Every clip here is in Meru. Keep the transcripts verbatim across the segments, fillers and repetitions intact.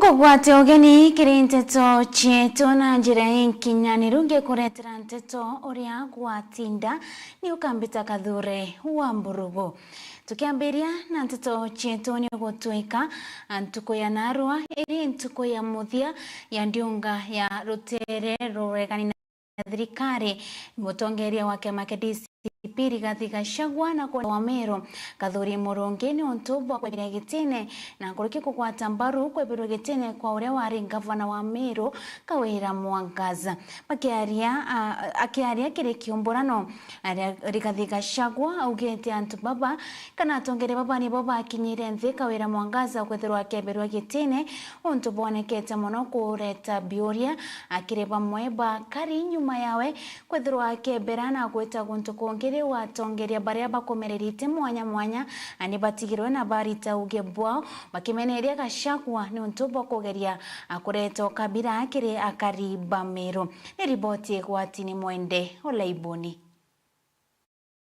Kugwate ugeni kiri nteto cietu na njira inkinyaniru, ngikuretera nteto uria gwatinda, ni ukambita Kathure wa Mburugu. Tukiambiria na nteto cietu, ni gutwika ntuku ya narua iri ntuku ya muthia ya ndiunga ya rutere ruregani na thirikari. Mutongeria wa kiama kia D C P Rigathi Gachagua na kura wa Meru Kathuri Murungi ni untu bwa kweberia gitine na nkuruki kugwata mbaru kwebirwa gitine kwa uria wari ngavana wa Meru Kawira Mwangaza. Bakiaria, a, akiaria kiri kiumburano, aria Rigathi Gachagua augite antu baba kana atongeria baba nibo bakinyire nthi Kawira Mwangaza kwithirwa akebirwa gitine, untu bwonekete mono kureta biuria, a, kiri bamwe ba kari nyuma yawe kwithirwa akebera na gwita guntu kungi. Riu atongeria baria bakumererite mwanya mwanya, a, ni batigirwe na barita uge bwao, bakimeneria Gachagua ni untu bwa kugeria, a, kureta ukabira kiri akari ba Meru. Ni riboti igwatini Mwende Olaiboni.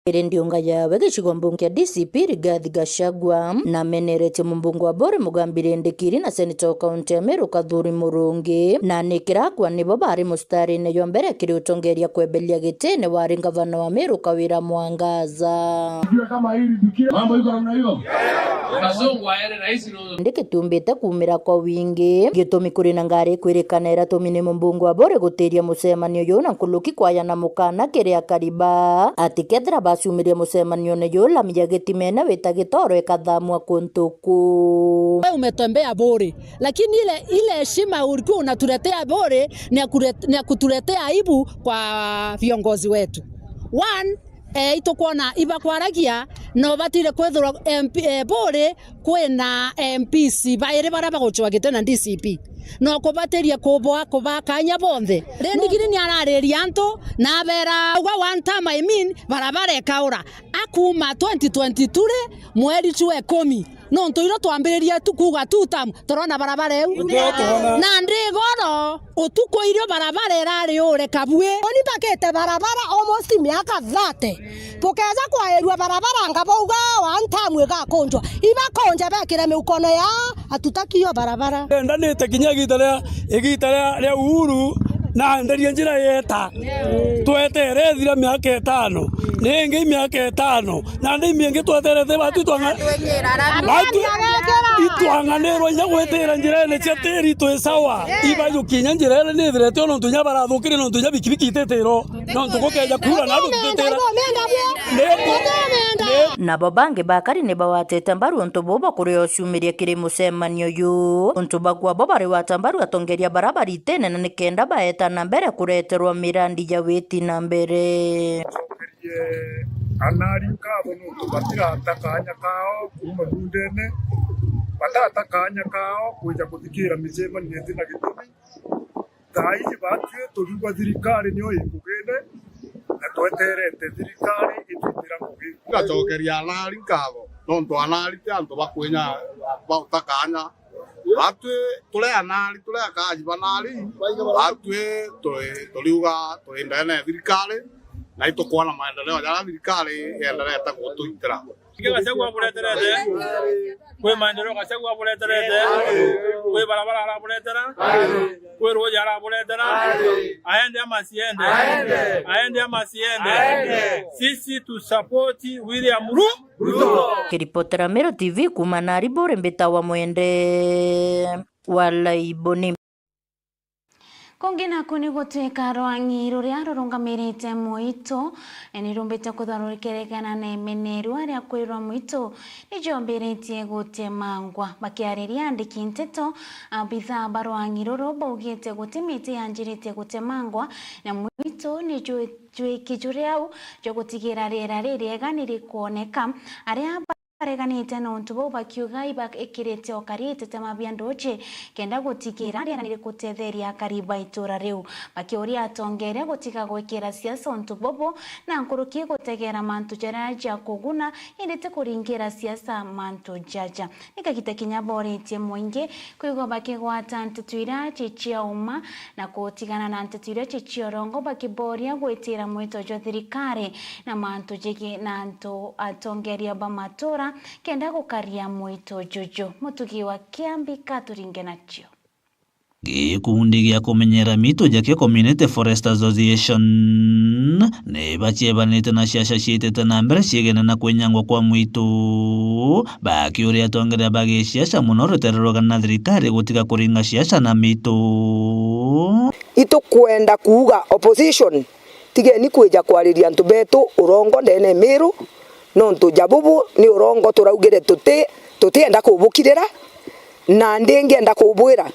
Iri ndiunga yawe gicigo mbunge kia D C P Rigathi Gachagua, na ameneretie mumbunge wa Bore Mugambi Rindikiri na seneta wa kaunti ya Meru Kathuri Murungi, na ni kirakwa nibo bari mustarine jwa mbere kiri utongeria kweberia gitine wari ngavana wa Meru Kawira Mwangaza. Mambo iko namna hiyo. Kasongo aere rais no. Ndikitumbite kumira kwa wingi. Gitumi kuri na ngari ikwirikana iratumi ni mumbunge wa Bore gutiria mucemanio juu na nkuruki kwayana mukana kiri akari ba ati kethira baciumirie mucemanione juu, lami ya gitimene wita gitoro ikathamua kuntu kuu. Wewe umetembea Bore, lakini ile, ile heshima ulikuwa unatuletea Bore ni ya kule-, ni ya kutuletea aibu kwa viongozi wetu. One, eh, itukwona ibakwaragia, no batire kwithirwa M P, eh, Bore kwina M Ps bairi baria bagucwa giti na D C P. No kubatiria kuboa kuba kanya bonthe. Rindikiri ni arariria antu na abera, auga one time, I mean, barabara ikaura. Akuma twenty twenty-two ri, mweri jwa ikumi. Nontu irio twambiririe tu kuuga two term, turona barabara iu. Ndio tuona. Na ndi goro, utuku irio barabara irari ure kabue. Uni bakite barabara almost miaka thirty. Tukeja kwairua barabara anga bauga one term igakunjwa. Ibakunja bekire miukono ya, hatutaki hiyo barabara. Endanite kinya igita ria, igita ria, ria Uhuru, na nderie njira yeta. Twetere ithira miaka itano. Ni ingi miaka itano. Na ndi mingi tweterete batu itwanga-, batu itwanganirwa inya gwitira njirene cia tiri twi sawa. Ibajukinya njirene ni ithirete o nontu inya barathukirie nontu inya bikibiki ititiro. Nontu gukeja kuura na andu tutitira. Nabo bangi bakari ni bawatite mbaru untu buu bwa kuria uciumiria kiri mucemanio juu. Untu bagwa bo bari wata mbaru atongeria bara baritene na nikenda baeta na mbere kureterwa mirandi ya witi na mbere. Ye, anari nkatho nontu batirata kanya kao kuuma muundene, batata kanya kao kwija kuthikira micemanio itina gitumi. Thaa iji batwi turiuga thirikari nio i ngugine, na tweterete thirikari itwitira ngugi. Ngacokeria anari nkatho nontu anari ti antu bakwinya bauta kanya. Batwi turi anari, turi akaji banari, batwi turi, turiuga turi ndene ya thirikari, na itukwona maendeleo jaria thirikari yenderete gutuitira. Ingi Gachagua abureterete, kwi maendeleo Gachagua abureterete, kwi barabara araburetera, kwi ruuji araburetera, aende ama asiende? Aende ama asiende? Sisi tu support William Ru- Kiripotera Meru T V kuuma Nariburi, mbitawa Mwende wa Laiboni. Kungi naku ni gutwika rwang'i ruria rurungamirite mwitu, ni rumbite kutharurikerekana na imenerua ria kwirwa mwitu ni jombiritie gutemangwa. Bakiariria andiki nteto, abithaa ba rwang'i ruru baugite guti miti yanjiritie gutemangwa, na mwitu ni jwi- jwiki juri au jwa gutigira riera ririega ni rikwoneka. Aria bareganite na untu buu bakiuga iba ikirite o kari itetema bia nduji kenda gutigira riera ni rikutetheria akari ba itura riu, bakiuria atongeria gutiga gwikira siasa untu bubu na nkuruki gutegera mantu jaria ja kuguna indi ti kuringira siasa mantu jaja. Ni kagita kinya boritie mwingi kwigua bakigwata nteto iria ci cia uma na kutigana na nteto iria ci cia urongo, bakiboria gwitira mwito jwa thirikari na mantu jigi na antu atongeria ba matura kenda gukaria mwito juju. Mutugi wa Kiambi katuringe nacio. Gikundi gia kumenyera mitu ja Kio Community Forest Association ni baciebanite na ciaca ciitite na mbere ciegene na kwinyangwa kwa mwitu, bakiuria atongeria ba giciaca mono rutere rwa na thirikari gutiga kuringa ciaca na mitu. Itukwenda kuuga opposition, tigeni kwija kwariria antu betu urongo ndene Miru, nontu ja bubu ni urongo turaugire tuti-, tutienda kubukirira, na ndi ngienda kubwira,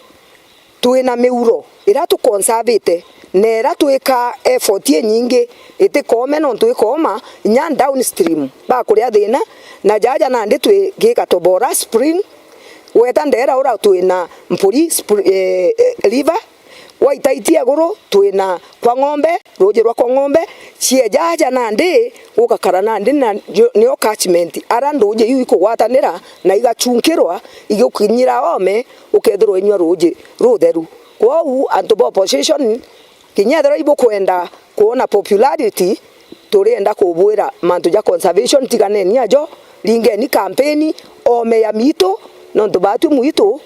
twina miuro iria tuconservite, na iria twika effort inyingi itikoome, nontu ikooma inya downstream bakuria thina, na jaja nandi twigika Tobora spring, weta ndera ura twina Mpuri spr-, eh, eh, river, waitaitia iguru twina kwa ng'ombe, ruuji rwa kwa ng'ombe, cieja aja nandi, gugakara nandi na jo-, nio catchment, ara nduuji iu ikugwatanira na igachunkirwa, igukinyira oome, ukethirwa inyua ruuji rutheru. Kwou antu ba opposition, kinya ethirwa ibukwenda kwona popularity, turienda kubwira mantu ja conservation, tiganeni ajo, ringeni kampeni, oome ya miitu, nontu baatwi mwitu,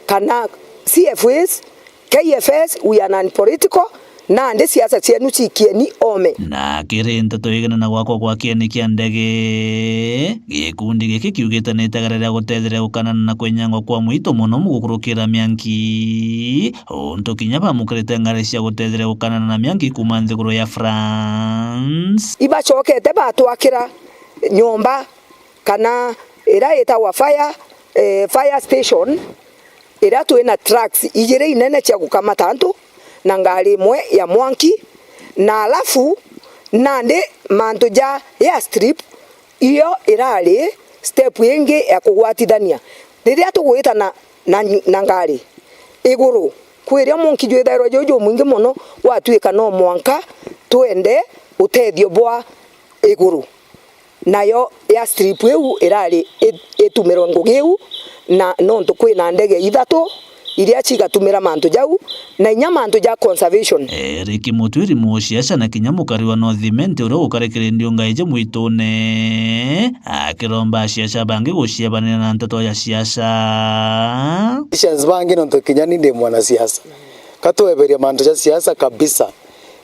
kana C F As, K F S, we are non-political, nandi siasa cienu cikieni oome. Na kiri nteto igana na gwakwa gwa kieni kia ndege, gikundi giki kiugite ni itegere ria gutetheria gukanana na kwinyangwa kwa mwitu mono gukurukira mianki, untu kinya bamukirite ngari cia gutetheria gukanana na mianki kuuma nthiguru ya France. Ibacokete batwakira nyomba kana iria itagwa fire, eh, fire station, iria twina trucks ijiri inene cia gukamata antu na ngari imwe ya mwanki, na alafu nandi mantu ja airstrip, iyo irari step ingi ya kugwatithania. Riria tugwita na, na, na ngari iguru, kwirio mwanki jwithairwa juu jumwingi mono, gwatuika no mwanka twende utethio bwa iguru. Nayo airstrip iu irari i-, itumirwe ngugi iu, na nontu kwina ndege ithatu iria cigatumira mantu jau, na inya mantu ja conservation. Eric Mutwiri, musiasa na kinya mukari wa North Imenti uria ukarikire ndiunga iji mwitune, akiromba asiasa bangi guciebanira na nteto ya siasa. Politicians bangi, nontu kinya ni ndi mwanasiasa, ka tweberia mantu ja siasa kabisa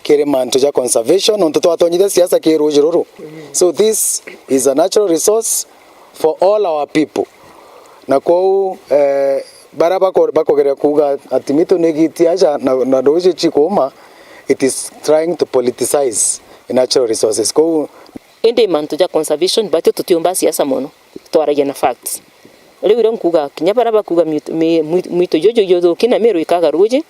kiri mantu ja conservation, nontu twatonyithia siasa kiri ruuji ruru. So this is a natural resource for all our people. Na kwou, eh, baria bako-, bakugeria kuuga ati mitu ni igiti aja na, na ruuji chikuuma, it is trying to politicize natural resources. Kwou Indi mantu ja conservation, batio tutiumba siasa mono, twaragia na facts. Riu irio nkuuga, kinya baria bakuuga mitu, mi-, mwi-, mwitu juju juthuki na Miru ikaga ruuji,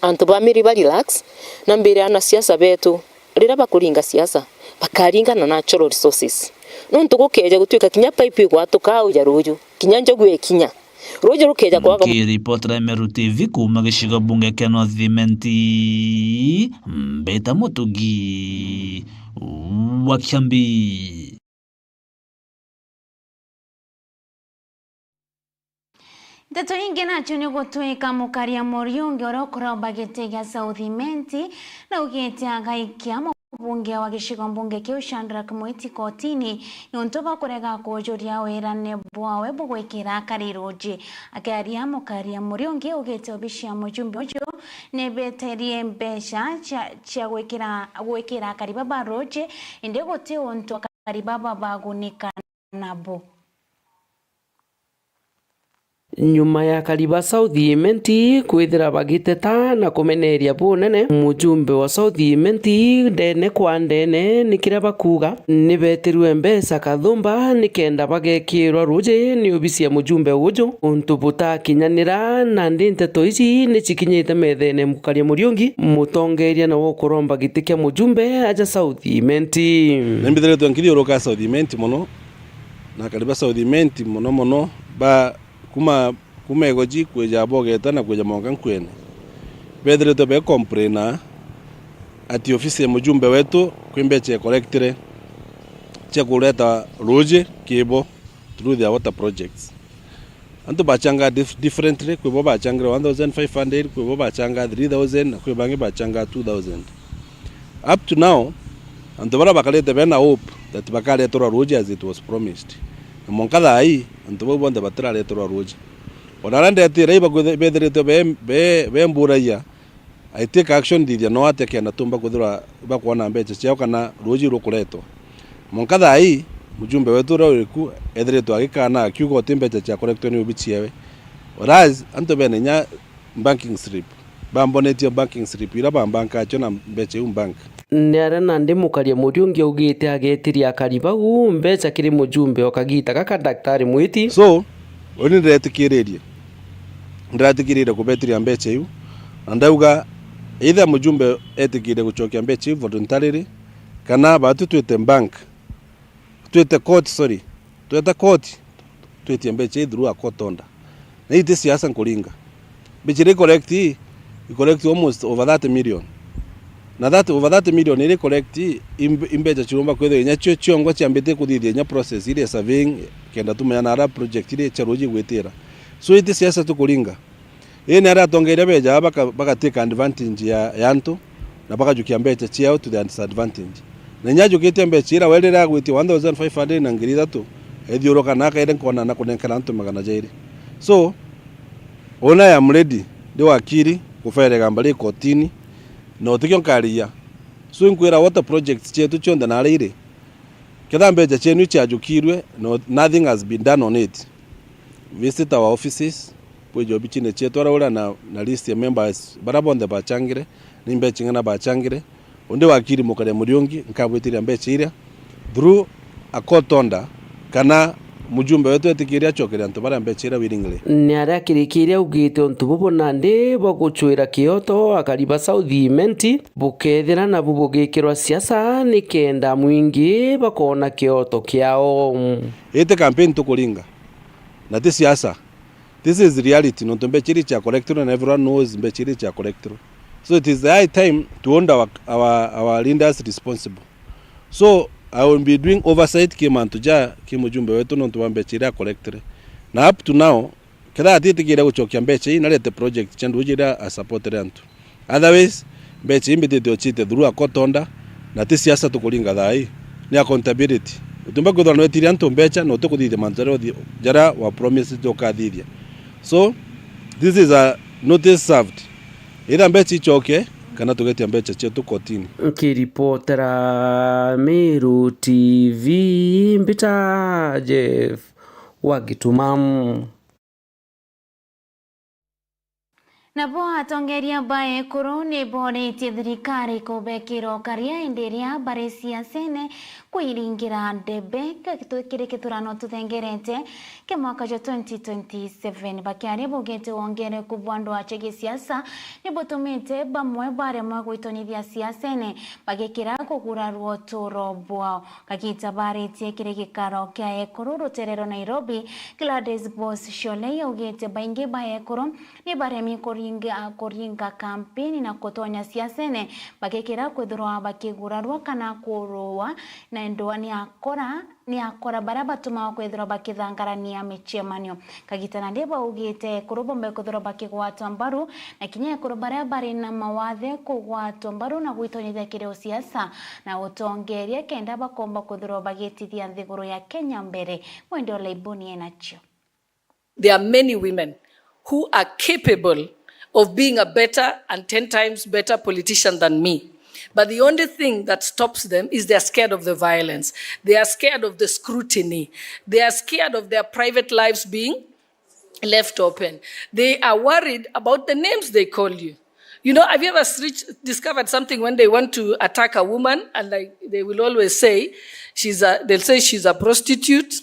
antu ba Miru ba relax, na mbire ana siasa betu, riria bakuringa siasa, bakaringa na natural resources. Nontu gukeeja gutuika kinya pipe igwatuka au ja ruuju, kinya njogu ikinya, ruuji rukeeja kwaga. Nkiripotera Meru T V kuuma gicigo bunge kia North Imenti, Mbita Mutugi wa Kiambi. Nteto ingi nacio ni gutwika Mukaria Muriungi uria ukuromba giti gia South Imenti naugite agaikia mubunge wa gicigo mbunge kiu Shadrack Mwiti kotini niuntu bwa kurega kujuria wirane bwawe bugwikira akari ruuji. Akiaria, Mukaria Muriungi augite obici ya mujumbe uju nibeterie mbeca cia, cia gwikira, gwikira akari baba ruuji, indi guti untu akari baba bagunika nabo. Nyuma ya akari ba South Imenti kwithira bagiteta na kumeneria bunene mujumbe wa South Imenti ndene kwa ndene, ni kiria bakuuga ni beetirwe mbeca kathumba nikenda bagekirwa ruuji ni obisi ya mujumbe uju, untu butakinyanira. Nandi nteto ici ni cikinyite methene Mukaria Muriungi, mutongeria nawe ukuromba giti kia mujumbe aja South Imenti. Ni mbithiritwe nkithiuruka South Imenti mono, na akari ba South Imenti mono mono ba kuma, kuma Igoji kwija Bogeta na kwija mwanka Nkuene, beethiritwe be complaina ati ofisi ya mujumbe wetu kwi mbeca ekorektire cia kureta ruuji kibo through their water projects. Antu bachangaa dif-, differently, kwi bo bachangire one thousand five hundred, kwi bo bachangaa three thousand, na kwi bangi bachangaa two thousand. Up to now, antu baria bakarite bena hope that bakareterwa ruuji as it was promised. Na mwanka thaa ii, antu bau bonthe batirareterwa ruuji. Ona aria ndetire ibakwithe-, bethiritwe be, be, bemburagia, I take action thithia no atia kenda tumba kwithirwa bakwona mbeca ciao kana ruuji rukuretwa. Mwanka thaa ii, mujumbe wetu uria uri ku ethiritwe agikana akiuga uti mbeca cia collectwa ni ubici ewe. Whereas, antu bena inya banking slip, bambonetie banking slip iria bambankaa cio na mbeca iu bank. Ni aria nandi Mukaria Muriungi augite agetiria akari bau mbeca kiri mujumbe o kagiita gaka Daktari Mwiti. So, uni ndiretikiririe, ndiretikiririe kubetiria mbeca iu, na ndauga, either mujumbe etikire gucokia mbeca iu voluntarily, kana batu twite bank, twite court, sorry, twete court, twitie mbeca ii through a court order. Na ii ti siasa nkuringa. Mbeca iria i collect ii, i collect almost over thirty million. Na that over thirty million iria i collect ii, i mbe-, i mbeca cirumba kwithirwa inya cio ciongwa ciambite kuthithia inya process iria ya surveying, kenda tumenya na aria project iria cia ruuji igwitira. So ii ti siasa tukuringa. Ii ni aria atongeria beja baka-, bagatake advantage ya, ya antu, na bakajukia mbeca ciao to their disadvantage. Na inya ajukitie mbeca iria, we riria agwitie one thousand five hundred na ngiri ithatu, ethiuruka na akaire nkona na kunenkera antu magana jairi. So, una I am ready, ndi wakiri, kubaira igamba rii kotini, na utikio nkarigia. So, inkwira water projects cietu cionthe na aria iri, ketha mbeca cienu ciajukirwe, no, nothing has been done on it. Visit our offices, bwije obicine cietu aria uria na, na list ya members baria bonthe bachangire, ni mbeca ing'ana bachangire. Undi wakiri Mukaria Muriungi, nkabwitiria mbeca iria through a court order, kana mujumbe wetu etikiria acokeria antu baria mbeca iria willingly. Ni aria akirikiria augite untu bubu nandi bwa gucwira kioto akari ba South Imenti bukethira nabu bugikirwa siasa nikenda mwingi bakona kioto kiao. Ii ti campaign tukuringa. Na ti siasa. This is reality, nontu mbeca iria cia collectro na everyone knows mbeca iria cia collectro. So it is high time to hold our, our, our leaders responsible. So I will be doing oversight ki mantu ja ki mujumbe wetu nontu wa mbeca iria a collectire. Na up to now, ketha atitikire gucokia mbeca ii, narete project cia nduuji iria a supportire antu. Otherwise, mbeca imbitite uciite through a court order, na ti siasa tukuringa thaa ii, ni accountability. Utumba kwithirwa nwetirie antu mbeca na utikuthithia mantu jaria uthi-, jaria wa promise ukathithia. So, this is a notice served. Either mbeca icoke, kana tugetia mbeca cietu kotini. Nkiripotera Meru T V, mbita Jeff wa Gituma. Nabo atongeria ba ekuru ni boritie thirikari kubekira ukaria indi iria bari siasene kwiringira ndebe kiri kiturano tuthengerete kia mwaka jwa twenty twenty-seven. Bakiaria baugite wongereku bwa ndwaa cia gisiasa ni butumite bamwe baremwa gwitonithia siasene bagikira kugurarua uturo bwao. Kagiita baaritie kiri gikaro kia ekuru rutere rwa Nairobi, Gladys Boss Sholei augite baingi ba ekuru ni baremi kuringa, kuringa kampeni na kutonya siasene bagikira kwithirwa bakigurarua kana kuruwa na ndwaa ni akora, ni akora baria batumaga kwithirwa bakithangarania micemanio. Kagita nandi baugite ekuru bombe kwithirwa bakigwatwa mbaru, na kinya ekuru baria bari na mawathe kugwatwa mbaru na gwitonyithia kiri usiasa na utongeria, kenda bakomba kwithirwa bagitithia nthiguru ya Kenya mbere. Mwende Olaiboni enacio. There are many women who are capable of being a better and ten times better politician than me. But the only thing that stops them is they are scared of the violence. They are scared of the scrutiny. They are scared of their private lives being left open. They are worried about the names they call you. You know, have you ever reached, discovered something when they want to attack a woman and, like, they will always say she's a, they'll say she's a prostitute,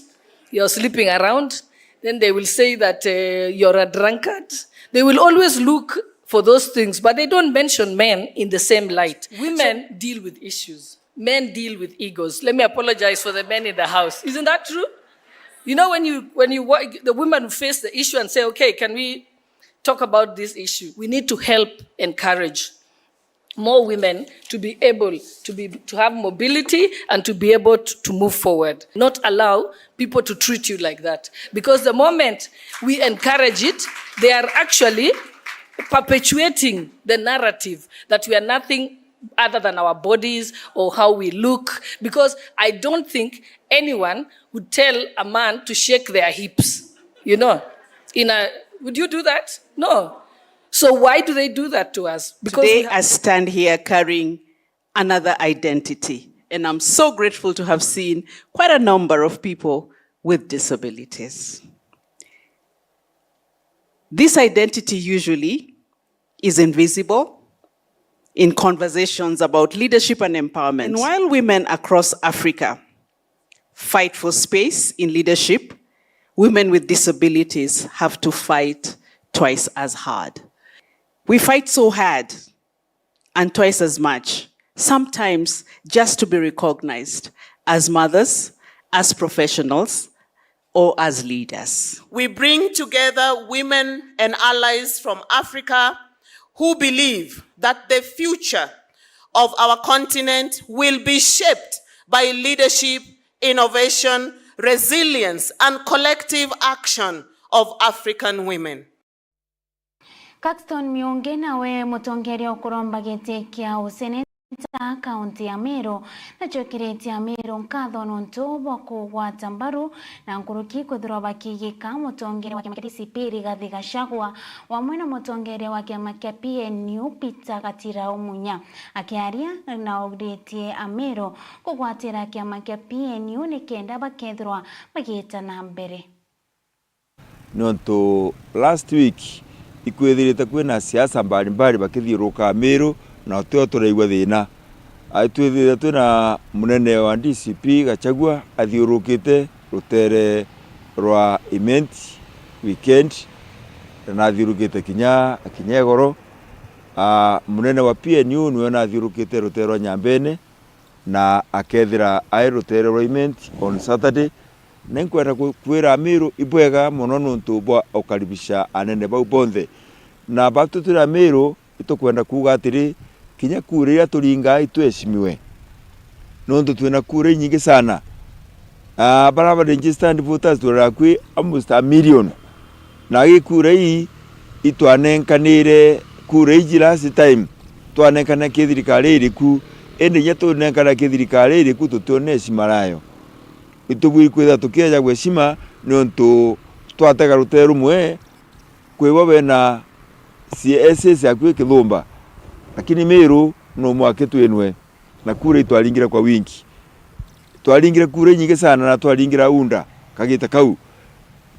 you're sleeping around. Then they will say that, uh, you're a drunkard. They will always look for those things, but they don't mention men in the same light. Women deal with issues. Men deal with egos. Let me apologize for the men in the house. Isn't that true? You know, when you, when you wa-, the women face the issue and say, "Okay, can we talk about this issue?" We need to help encourage more women to be able to be, to have mobility and to be able to, to move forward. Not allow people to treat you like that. Because the moment we encourage it, they are actually perpetuating the narrative that we are nothing other than our bodies or how we look. Because I don't think anyone would tell a man to shake their hips, you know, in a Would you do that? No. So why do they do that to us? Because Today we ha- I stand here carrying another identity, and I'm so grateful to have seen quite a number of people with disabilities. This identity usually is invisible in conversations about leadership and empowerment. And while women across Africa fight for space in leadership, women with disabilities have to fight twice as hard. We fight so hard and twice as much, sometimes just to be recognized as mothers, as professionals, or as leaders. We bring together women and allies from Africa who believe that the future of our continent will be shaped by leadership, innovation, resilience, and collective action of African women. Caxton Miungi nawe mutongeria ukuromba giti kia useneta kaunti ya Meru, nacokeritie Ameru nkatho nontu bwa kugwata mbaru na nkuruki kwithirwa bakigika mutongeria wa kiama kia D C P Rigathi Gachagua, wamwe na mutongeria wa kiama kia P N U Peter Gatirau Munya. Akiaria nauritie Ameru kugwatira kiama kia P N U nikenda bakethirwa bagiita na mbere. Nontu last week ikwithirite kwina siasa mbalimbali bakithiuruka Meru, na tio turaigua thina. Ai, twithirite twina munene wa D C P Gachagua athiurukite rutere rwa Imenti weekend, na athiurukite kinya, kinya igoro. Ah, munene wa P N U niwe nathiurukite rutere rwa Nyambene, na akethira ai rutere rwa Imenti on Saturday. Na inkwenda ku-, kwira Amiru ibwega mono nontu bwa ukaribisha anene bau bonthe. Na batu turi Amiru, itukwenda kuuga atiri, kinya kura iria turingaa itweshimiwe, nontu twina kura inyingi sana. Ah, baria ba registered voters turi akui almost a million. Na agi kura ii itwanenkanire kura iji last time, twanenkana ki thirikari iriku, indi inya tunenkana ki thirikari iriku, tutioneshi marayo. Itubwiri kwithirwa tukieja gweshima, niuntu twatega rutee rumwe, kwibo bena C S S akui kithumba, lakini Miru no mwaki twinwe, na kura itwaringire kwa wingi. Twaringire kura inyingi sana na twaringira unda kagita kau.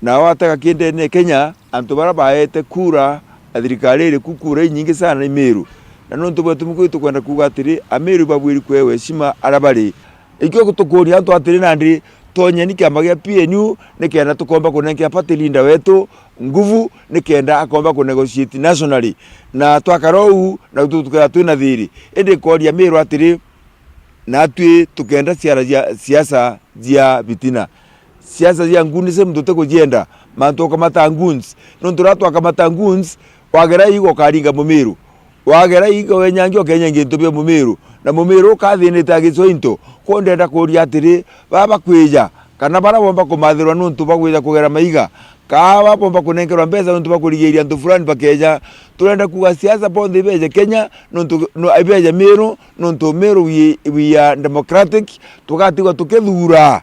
Na watega kindene Kenya, antu baria baete kura na thirikari iriku kura inyingi sana ni Miru. Na nontu bwetu mukui tukwenda kuuga atiri, Amiru ibabwiri kwewa heshima aria bari. Ikio tukuria antu atiri nandi, tonyeni kiama gia P N U nikenda tukomba kunenkea party leader wetu nguvu nikenda akomba kunegotiate nationally. Na twakara uu, na tu-, tukethirwa twina thiri. Indi nkoria Miru atiri, natwi tukenda siara cia, siasa cia bitina. Siasa cia ngunism tutikujienda. Mantu ukamata goons. Nontu riria twakamata goons, wagera igo ukaringa Mumiru. Wagera igo wenyangia ukenyangia into bia Mumiru. Na Mumiru ukathinite agicwa into. Ko ndenda kuria atiri, baba kwija, kana baria bomba kumathirwa nontu bwa kwija kugera maiga, kaa baba bomba kunenkerwa mbeca nontu bwa kurigiiria antu fulani bakeja. Turenda kuuga siasa bonthe ibeje Kenya, nontu, no, ibeje Miru, nontu Miru we, we are democratic, tugatigwa tukithuura.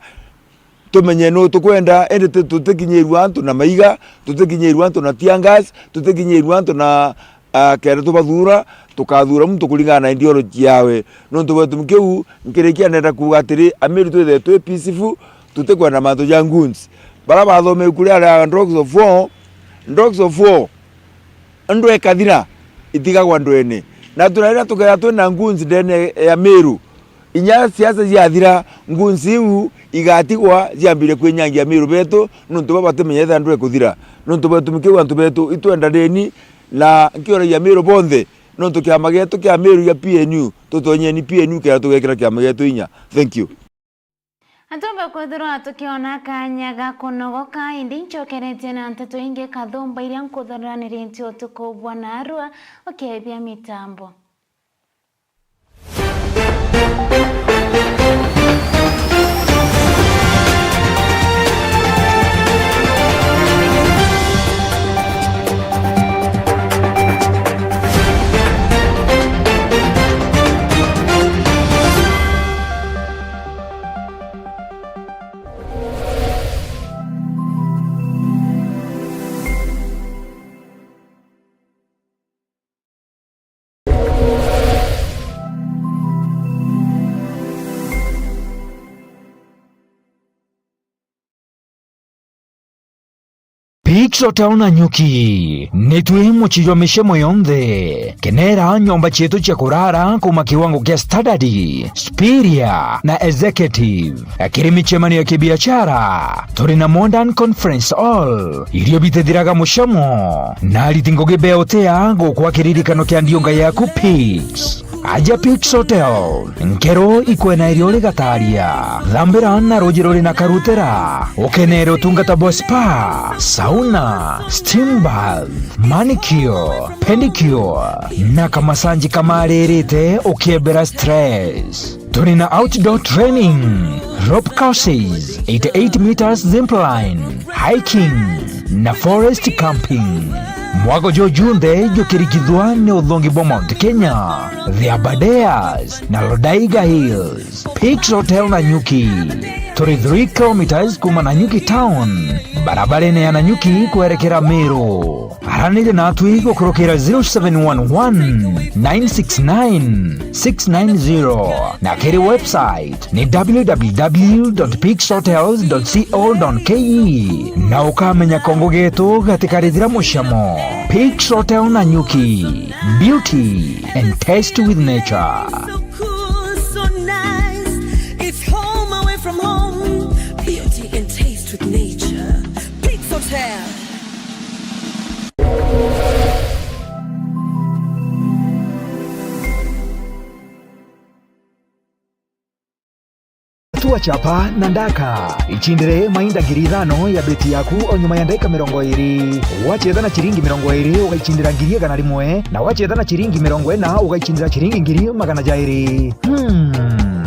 Tumenye nu tukwenda, indi tu-, tutikinyirua antu na maiga, tutikinyirua antu na tear gas, tutikinyirua antu na, ah, kenda tubathuura, tukathura muntu kuringana na ideology yawe. Nontu bwa gitumi kiu, nkirikia ndenda kuuga atiri, Amiru twithire twi peaceful, tutikwenda mantu ja goons. Baria bathomere ibuku riria ria Dogs of War, Dogs of War, ndwe ikathira, itigagwa ndwene. Na tuna riria tukethira twina goons ndene ya Miru, inya siasa ciathira, goons iu igatigwa ciambire kwinyangia Miru betu, nontu baba batimenye ethira ndwe kuthira. Nontu bwa gitumi kiu antu betu itwendaneni, na nkioragia Miru bonthe, nontu kiama gietu kia Miru gia P N U, tutonyeni P N U kenda tugekira kiama gietu inya. Thank you. Atumba kwithirwa tukiona kanya ga kunogoka, indi ncokeretie na nteto ingi kathumba iria nkuthuraniritie utuku bwa narua, ukethia mitambo. Peaks Hotel Nanyuki, nitwi mucii jwa micemo yonthe. Kenera nyomba cietu cia kurara kuuma kiwango kia standard, superior na executive. Kiri micemanio ya kibiashara, turi na Modern Conference Hall, irio bitithiraga mucamo, na ariti ngugi bea utia gukwa kiririkano kia ndiunga yaku Peaks. Aja Peaks Hotel, nkero ikwena irio uri Gataria. Thambira na ruuji ruri na karutera. Ukenere utungata bwa spa, sauna, steam bath, manicure, pedicure, na kamasanji kamaririte ukiebera stress. Turi na outdoor training, rope courses, eighty-eight meters zip line, hiking, na forest camping. Mwago juju junthe jukirigithua ni uthongi bwa Mount Kenya, the Aberdares, na Lodaiga Hills. Peaks Hotel Nanyuki. Turi three kilometres kuuma Nanyuki town, barabarene ya Nanyuki kwerekera Meru. Aranire natwi gukurukira zero seven one one, nine six nine, six nine zero, na kiri website ni w w w dot peaks hotels dot co dot k e, na ukamenya kongo getu gatikarithira mucamo. Peaks Hotel Nanyuki, beauty and taste with nature. So cool, so nice. It's home away from home. Beauty and taste with nature. Peaks Hotel. Tua chapa na ndaka. Icindire mainda ngiri ithano ya beti yaku o nyuma ya ndagika mirongo iri. Wachetha na ciringi mirongo iri, ugaicindira ngiri igana rimwe, na wachetha na ciringi mirongo ina, ugaicindira ciringi ngiri magana jairi. Hmm.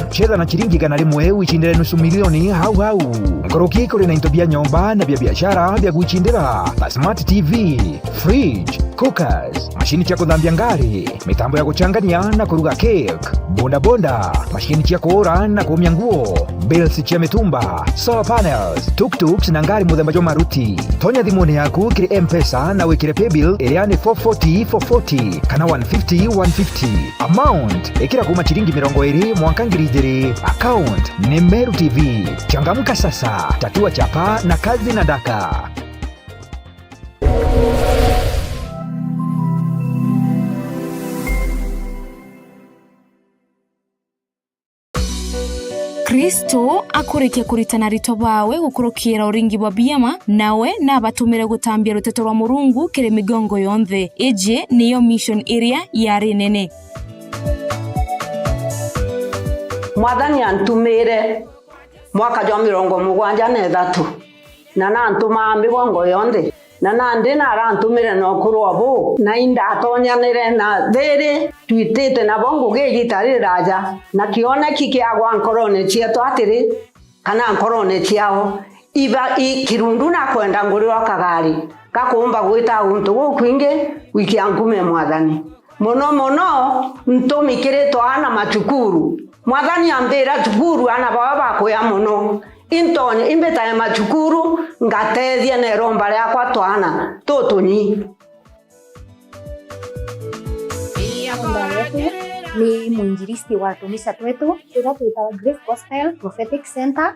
Chetha na ciringi igana rimwe, wicindire nusu milioni hau hau. Nkuruki kuri na into bia nyomba na bia biashara bia gwicindira, ta smart T V, fridge, cookers, macini cia kuthambia ngari, mitambo ya guchangania na kuruga cake, bodaboda, macini cia kuura na kuumia nguo, bills cia mitumba, solar panels, tuk-tuks na ngari muthemba jwa Maruti. Tonya thimuni yaku kiri M-Pesa na wikire paybill iria ni four forty, four forty kana one fifty, one fifty. Amount, ikira kuuma ciringi mirongo iri mwanka ngiri ijiri. Account ni Meru T V. Changamka sasa, tatua chapa na kazi na daka. Kristo akurikia kuritana aritwa baawe gukurukira uringi bwa biama, nawe nabatumire gutambia ruteto rwa Murungu kiri migongo yonthe. Iji niyo mission iria yari nene. Mwathani antumire mwaka jwa mirongo mugwanja na ithatu, na nantumaa migongo yonthe. Na nandi narantumire na ukuru o buu, na indatonyanire na thiri twitite nabo ngugi igita riraja, na kioneki kiagwa nkorone cietu atiri, kana nkorone ciao, iba i kirundu nakwenda ngurira kagari gakuumba gwita guntu gukwingi gwikia nkume Mwathani. Mono mono ntumi kiri twaana macukuru. Mwathani ambira cukuru aana bao bakuya mono. Intonye imbitae macukuru, ngatethie na iromba riakwa twaana tutunyi. Ni mwinjilisti wa tumisa twetu, turia twitawa Grace Gospel Prophetic Center,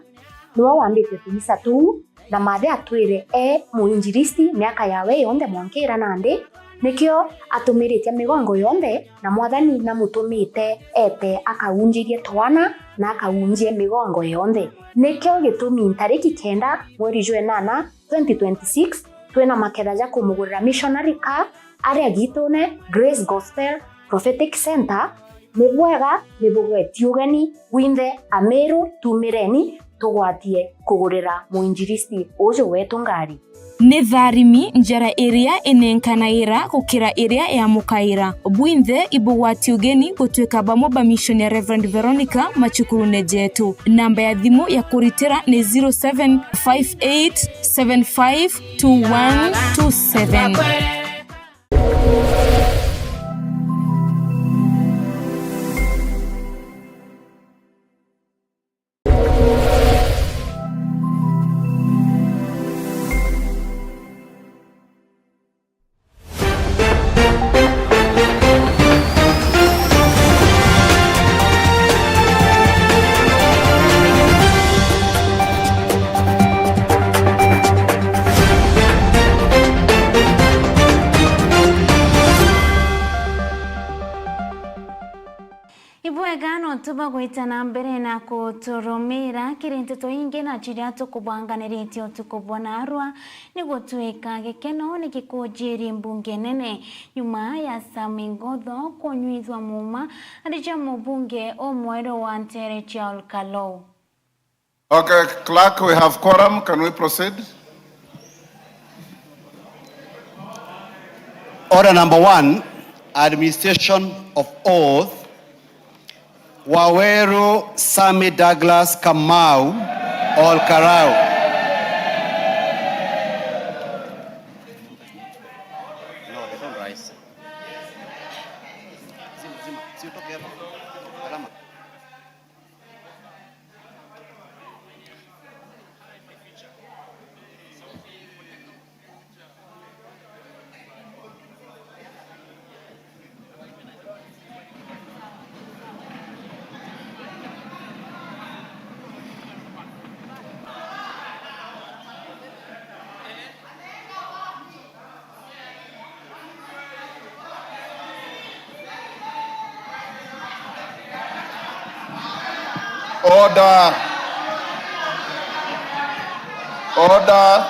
niwe wambite tumisa tuu, na Mathe atwire e mwinjilisti miaka yawe yonthe mwanka ira nandi, nikio atumiritie migongo yonthe, na Mwathani namutumite ete akaunjirie twaana na akaunjie migongo yonthe. Nikio gitumi ntariki kenda mweri jwa enana, twenty twenty-six, twina maketha ja kumugurira missionary car aria gitune Grace Gospel Prophetic Center. Ni bwega, ni bugweti ugeni bwinthe Ameru, tumireni tugwatie kugurira muinjilisti uju wetu ngari. Ni tharimi njara iria inenkanaira gukira iria yamukaira. Bwinthe ibugwati ugeni gutwika bamwe ba mission ya Reverend Veronica macukurune jetu. Namba ya thimu ya kuritira ni zero seven five eight seven five two one two seven. Bwega, nontu bwa gwita na mbere na kuturumira kiri nteto ingi na ciria tukubanganiritie utuku bwa narua, ni gutwika gikeno ni gikujiri mbunge nene nyuma ya Sami Ngotho kunyuithua muuma ari ja mubunge umweru wa ntere cia Olkalou. Okay, clerk, we have quorum. Can we proceed? Order number one, administration of oath. Waweru Sami Douglas Kamau Olkarau. Order. Order.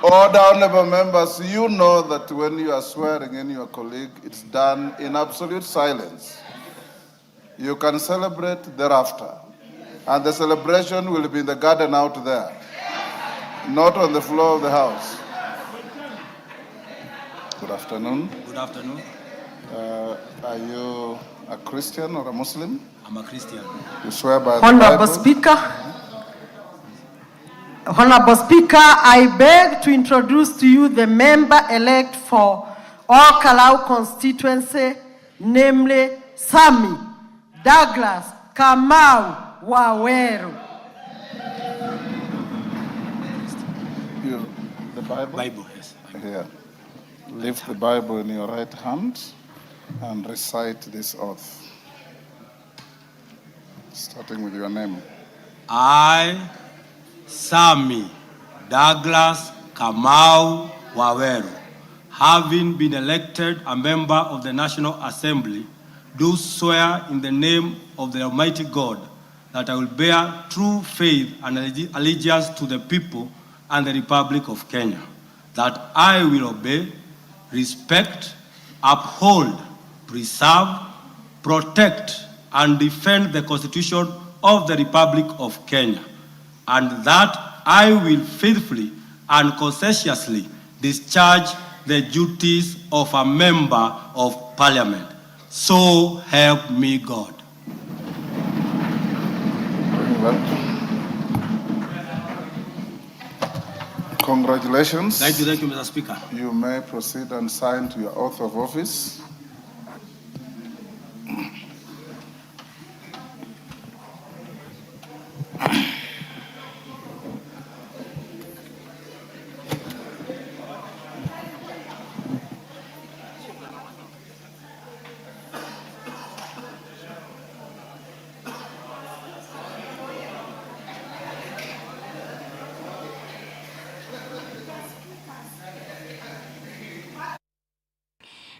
Order, honorable members. You know that when you are swearing in your colleague, it's done in absolute silence. You can celebrate thereafter. And the celebration will be in the garden out there, not on the floor of the house. Good afternoon. Good afternoon. Uh, are you a Christian or a Muslim? I'm a Christian. You swear by the Honorable Bible? Speaker, Honorable Speaker, I beg to introduce to you the member elect for Olkalau constituency, namely Sami Douglas Kamau Waweru. You, the Bible? Bible, yes. Here. Lift the Bible in your right hand and recite this oath. Starting with your name. I, Sami Douglas Kamau Waweru, having been elected a member of the National Assembly, do swear in the name of the Almighty God that I will bear true faith and allegi-, allegiance to the people and the Republic of Kenya, that I will obey, respect, uphold, preserve, protect, and defend the Constitution of the Republic of Kenya, and that I will faithfully and conscientiously discharge the duties of a member of Parliament. So help me God. Very well. Congratulations. Thank you, thank you, Mister Speaker. You may proceed and sign to your oath of office.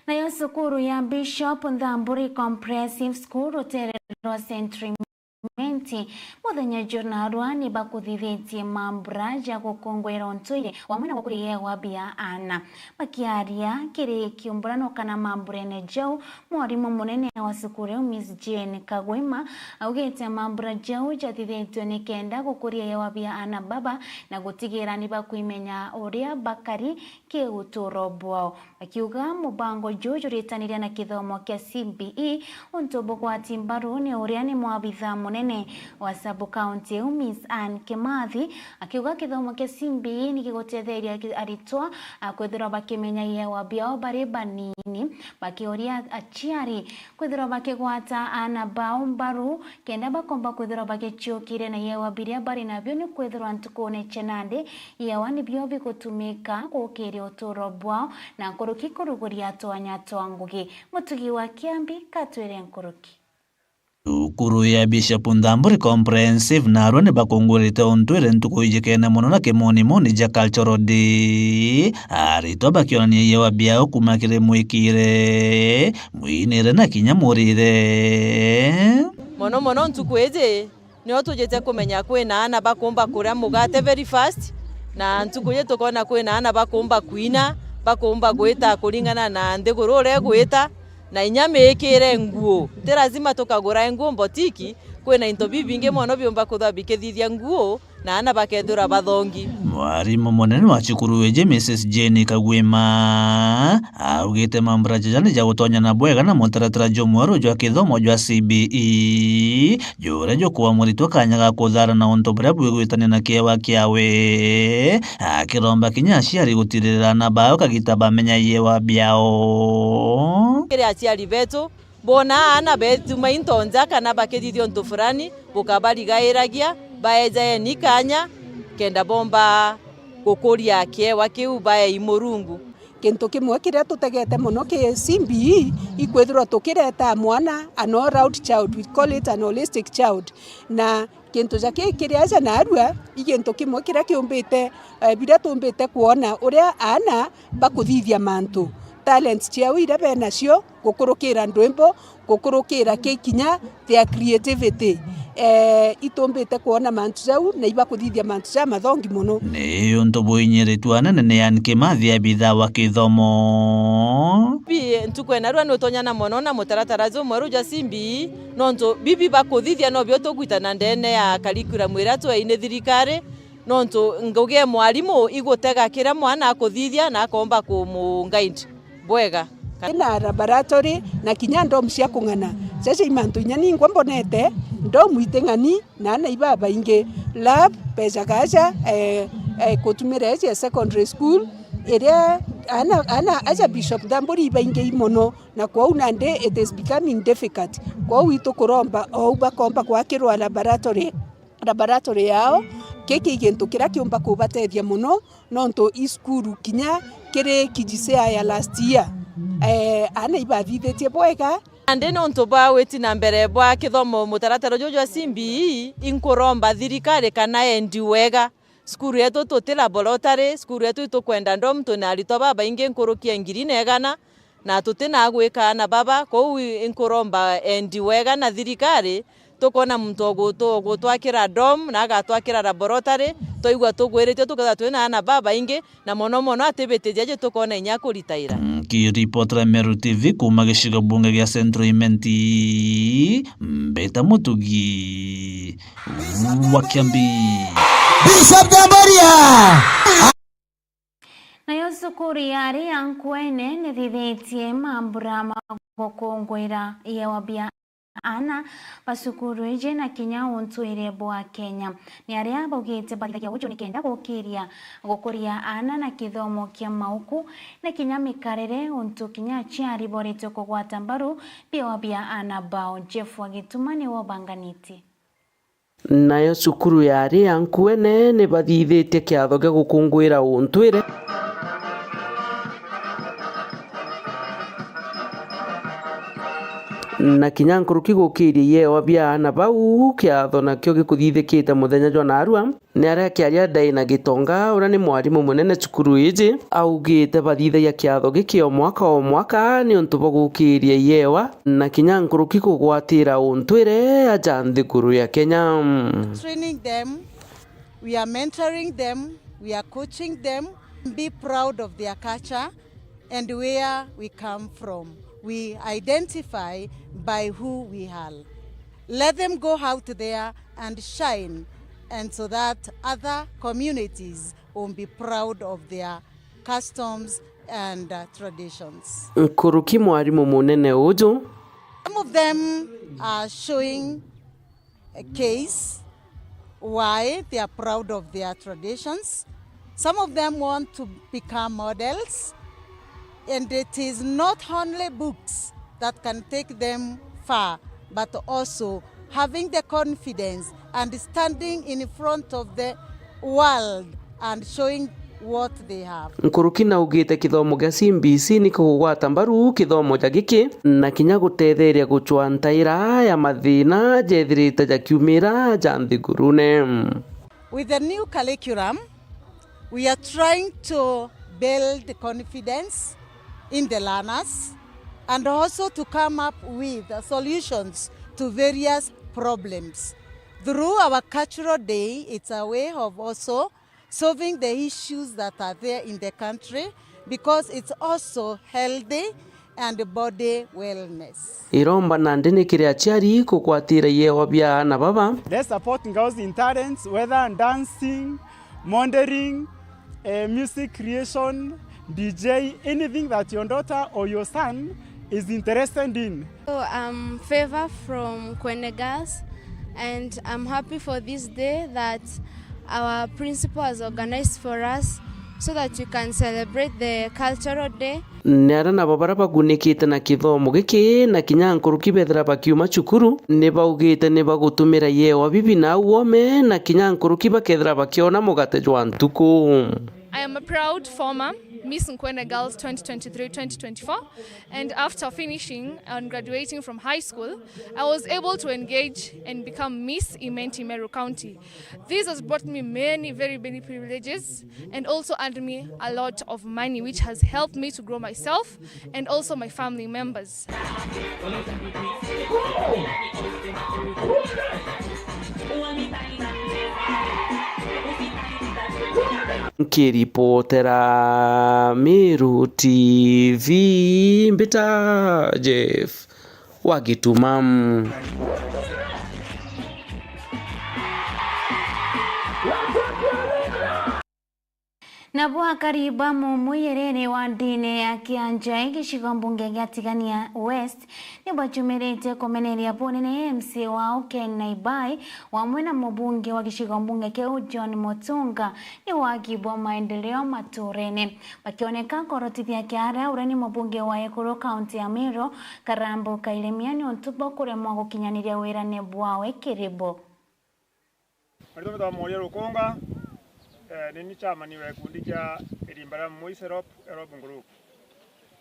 Nayo cukuru ya Bishop Nthamburi Comprehensive School rutere rwa Saint Clement, muthenya jwa narua ni bakuthithitie mambura ja gukungwira untuire wamwe na gukuria yewa bia aana. Bakiaria kiri kiumburano kana mamburene jau, mwarimu munene wa cukuru iu, Miss Jane Kagwima, augite mambura jau jathithitue ni kenda gukuria yewa bia aana baba na gutigira ni bakwimenya uria bakari ki uturo bwao. Akiuga mubango juju juritaniria na kithomo kia C B E, untu bugwati mbaru ni uria ni mwabitha munene wa sub-county iu, Miss Anne Kimathi, akiuga kithomo kia C B E ni gigutetheria ki-, aritwa, a, kwithirwa bakimenya iewa biao bari banini, bakiuria aciari kwithirwa bakigwata aana bao mbaru, kenda bakomba kwithirwa bagiciukiria na iewa biria bari nabio, ni kwithirwa ntukune cia nandi iewa nibio bigutumika gukiria uturo bwao na nkuruki kuruguria twanya twa ngugi. Mutugi wa Kiambi katwire nkuruki. Cukuru ya Bishop Nthamburi Comprehensive narua ni bakungurite untwire ntuku ijikene mono na kimonimoni ja Cultural Day. Aritwa bakionania iewa biao kuma kiri mwikire, mwinire na kinya murire. Mono mono ntuku iji, nio tujite kumenya kwina aana bakumba kuria mugate very fast, na ntuku iji tukona kwina aana bakumba kwina, bakumba gwita kuringana na nthiguru uria igwita, na inya miikire nguo. Ti lazima tukagura nguo mbotiki, kwina into bibingi mono biumba kwithirwa bikithithia nguo, na aana bakethirwa bathongi. Mwarimu munene wa cukuru iji, Missus Jane Kagwima, augite mambura jaja ni ja gutonya na bwega na mutaratara jumweru jwa kithomo jwa C B E, juria jukua muritwa kanya ga kuthara na untu buria bwigwitania na kiewa kiawe, akiromba kinya aciari gutiririra aana bao kagita bamenya iewa biao. Kiri aciari betu, bona aana betuma into nja kana bakithithia untu fulani, bukabarigairagia, baejaeni kanya, kenda bomba gukuria kiewa kiu baei Murungu. Kintu kimwe kiria tutegete mono ki C B E, ikwithirwa tukireta mwana an all round child, we call it an holistic child, na kintu ja ki kiri aja narua, i gintu kimwe kiria kiumbite, eh, biria tumbite kwona uria aana bakuthithia mantu, talents ciao iria benacio, gukurukira ndwimbo, gukurukira ki kinya their creativity. Eh, itumbite kwona mantu jau na ibakuthithia mantu ja mathongi mono. Ni untu bwinyiritue anene ni Ann Kimathi, abitha wa kithomo. Bi, ntuku ya narua ni utonyana mono na mutaratara jumweru jwa C B E, nontu bibi bakuthithia nobio tugwitana ndene ya curriculum iria twei ni thirikari, nontu ngugi ya mwarimu igutega kiria mwana akuthithia na akomba kumu guide bwega. Ina laboratory na kinya dom cia kung'ana. Jaja i mantu inya ningwa mbonete, dom iting'ani na aana ibabaingi. Lab, bejaga aja, eh, eh, kutumira iji ya secondary school, iria aana, aana aja Bishop Nthamburi ibaingi mono, na kwou nandi it is becoming difficult. Kwou itukuromba ou bakomba gwakirwa laboratory, laboratory yao, giki i gintu kiria kiumba kubatethia mono, nontu i cukuru kinya kiri K G C E A ya last year, eh, aana ibathithitie bwega. Nandi nontu bwa witi na mbere bwa kithomo mutaratara juju jwa C B E, inkuromba thirikari kana endi wega. Cukuru yetu tuti laboratory, cukuru yetu itukwenda dom, twina aritwa babaingi nkuruki ya ngiri na igana, na tutina gwika aana baba, kwou i-, inkuromba endi wega na thirikari, tukona muntu ogutu-, ogutwakira dom na agatwakira laboratory, twaigua tugwiritue tukethirwa twina aana babaingi, na mono mono atibitithia ji tukona inya kuritaira. Nkiripotera Meru T V kuma gicigo bunge gia Central Imenti, Mbita Mutugi wa Kiambi. Bishop Nthamburi! Nayo cukuru ya Aria Nkuene nithithitie mambura ma gukunguira iewa bia aana ba cukuru iji na kinya untwire bwa Kenya. Ni aria baugite bathithagia uju nikenda gukiria gukuria aana na kithomo kia mauku na kinya mikarire, untu kinya aciari boritwe kugwata mbaru biewa bia aana bao. Jeff wa Gituma niwe ubanganitie. Nayo cukuru ya Aria Nkuene nibathithitie kiatho gia gukunguira untwire na kinya nkuruki gukiria iewa bia aana bau, kiatho nakio gikuthithikite muthenya jwa narua. Ni aria akiaria Diana Gitonga, uria ni mwarimu munene cukuru iji, augite bathithagia kiatho giki o mwaka o mwaka niuntu bwa gukiria iewa na kinya nkuruki kugwatira untwire aja nthiguru ya Kenya. Training them, we are mentoring them, we are coaching them, be proud of their culture and where we come from. We identify by who we are. Let them go out there and shine, and so that other communities will be proud of their customs and, uh, traditions. Nkuruki mwarimu munene uju. Some of them are showing a case why they are proud of their traditions. Some of them want to become models, and it is not only books that can take them far, but also having the confidence and standing in front of the world and showing what they have. Nkuruki naugite kithomo gia C B C ni kugwata mbaru kithomo ja giki na kinya gutetheria gucwa ntaira ya mathina jethirite jakiumira ja nthigurune. With the new curriculum, we are trying to build confidence in the learners and also to come up with solutions to various problems. Through our cultural day, it's a way of also solving the issues that are there in the country, because it's also healthy and body wellness. Iromba nandi ni kiri aciari kugwatira iewa bia aana baba. Let's support girls in talents, whether dancing, modeling, eh, music creation, D J, anything that your daughter or your son is interested in. So, I'm Favor from Kwene Girls, and I'm happy for this day that our principal has organized for us so that we can celebrate the cultural day. Ni aria nabo baria bagunikite na kithomo giki na kinya nkuruki bethira bakiuma cukuru, ni baugite ni bagutumira iewa bibi na au ome na kinya nkuruki bakethira bakiona mugate jwa ntuku. I am a proud former Miss Nkwene Girls twenty twenty-three twenty twenty-four, and after finishing and graduating from high school, I was able to engage and become Miss Imenti Meru County. This has brought me many, very many privileges and also earned me a lot of money, which has helped me to grow myself and also my family members. Nkiripotera Meru T V, mbita Jeff wa Gituma. Nabo akari ba Mumuyerere wa ndini ya Kianjai gicigo mbunge gia Tigania West ni bacumirite kumeneria bunene M C A wao Ken Naibai wamwe na mubunge wa gicigo mbunge kiu John Mutunga ni wagi bwa maendeleo maturene, bakioneka korotithia kiara uria ni mubunge wa ekuru kaunti ya Meru Karambu Kairemia niuntu bwa kuremwa gukinyaniria wirane bwawe kiri bo. Maritwa metwa Moria Rukunga, eh, ni ni chairman wa gikundi kia irimba ria Muise Rob, Rob Group.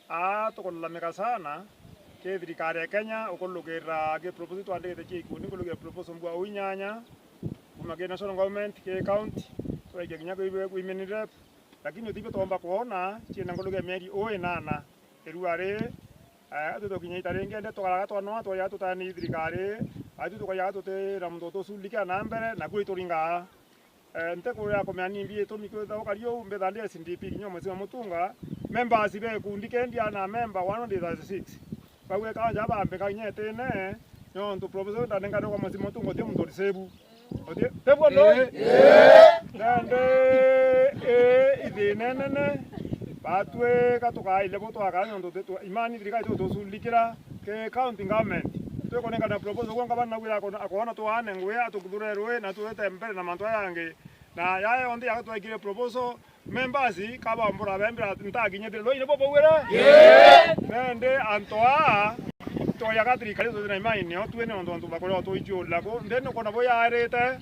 Aa, tukulalamika sana ki thirikari ya Kenya ukurukira ki proposal twandikite cia ikundi nkurukira proposal mbua au inyanya, kuma ki national government, ki county, twaikia kinya kwi, kwi women rep, lakini utibio twomba kwona ciina nkurukira mieri uu inana. Irua ri, eh, atu tukinya ita ringi, ende tukaraga twanoa, twayaga tutani thirikari, atu tukaiyaga tutira muntu utucurikia na mbere, na kuri turingaa. Eh, nte kuria kumenya nimbi itumi kwitha ukari uu, mbitha ndi S D P kinya mwezi wa Mutunga, members be kundi kendi ana member one hundred thirty-six. Bau eka ja bambika kinya itine, nontu professor ndanenga kwa mwezi wa Mutunga uti muntu uri save. Uti-, tiguo ndoi? Ii. Nandi, ii, ithina inene, batwika tukaile bo twakara nontu ti-, tu-, imani thirikari tutucurikira ki county government. Twikunengana proposal gwa ngavana naugire akona, akoona tuane ngugi, atukuthurerwe na tuete mbere na mantu aya yangi. Na yaya yonthe yaga twaikire proposal, members kabambura bembira ntakinyithire. Loi nibo baugire? Ii. Nandi antu aa, twayaga thirikari tuti na imani nio twene nontu antu bakorewa tuichiurira ku. Nthini ukona buyaarite.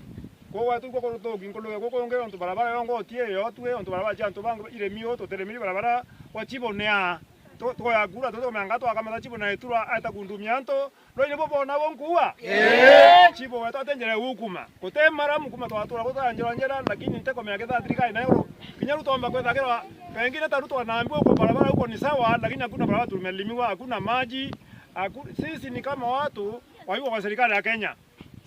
Kuu gwetu ikwo kuru tuki nkuluge guku ungi, ontu barabara yongo utie yo tue, ontu barabara cia antu bangi iremi uu tutiremiri barabara gwa Chibo ni aa. Tu-, twoya kura, tutumenga twakamatha Chibo na itura aeta kundumia antu. Loi nibo bona bo nkuua? Ii. Chibo wetu ati njira igukuma. Guti maramu kuma twatura gutara njira njira, lakini ntikumenya ketha thirikari nayo ru-, kinya Ruto omba kwethagirwa, pengine ta Ruto anaambiwa uko barabara huko ni sawa, lakini hakuna barabara tumelimiwa, hakuna maji, haku-, sisi ni kama watu waigwa kwa serikali ya Kenya.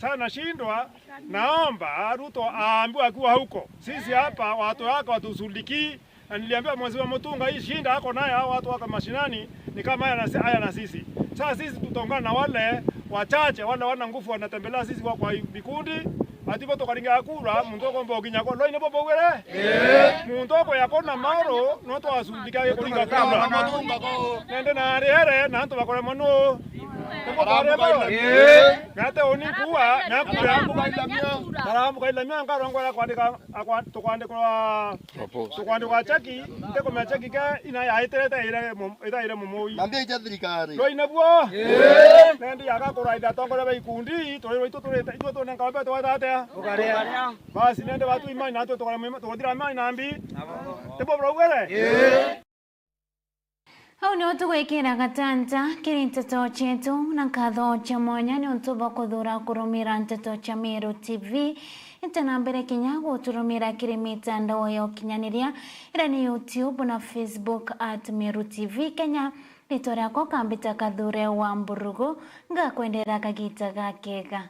Sasa nashindwa, naomba Ruto aambiwe akiwa huko. Sisi hapa watu wake watushughulikii, na niliambia Mheshimiwa Mutunga hii shida ako nayo, hao watu wako mashinani ni kama haya na si-, haya na sisi. Sasa sisi tutaungana na wale wachache, wale wana nguvu wanatembelea sisi kwa, kwa vikundi, ati bo tukaringa kura, muntu akomba ukinya kwa. Loi nibo baugire? Ii. Muntu ako ya kona maoro, no twasumbika kuringa kura. Nende na ariere, na antu bakoremwa nu. Ii. Nate uni kuwa, nakuya. Maramu kailamia nkarongwa ya kwandika, akwa-, tukwandikwa, tukwandikwa cheki, ntikumenya cheki ke ina yaitire itaire mu-, itaire mumui. Na mbia cia thirikari. Roi nabuo. Ii. Nendi yaga kuraitha atongoria ba ikundi, turi rwaitu turite, itwe tune nkaombe twatatea. Basi, nende batu imani natwe tukare mwima, tuguthira imani na mbi. Tibo buraugere? Au nio tugwikira gatanta kiri nteto cietu, na nkatho cia mwanya niuntu bwa kuthura kurumira nteto cia Meru T V. Ite na mbere kinya guturumira kiri mitandao ya ukinyaniria, iria ni YouTube na Facebook at Meru T V Kenya. Ritwa riakwa ukambita Kathure wa Mburugu, ngakwendera kagita gakega.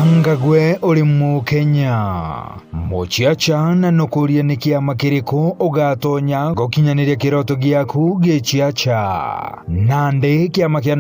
Anga gwe uri Mukenya? Muciaca na nukurie ni kiama kiriku ugatonya gukinyaniria kiroto giaku giciaca? Nandi kiama kia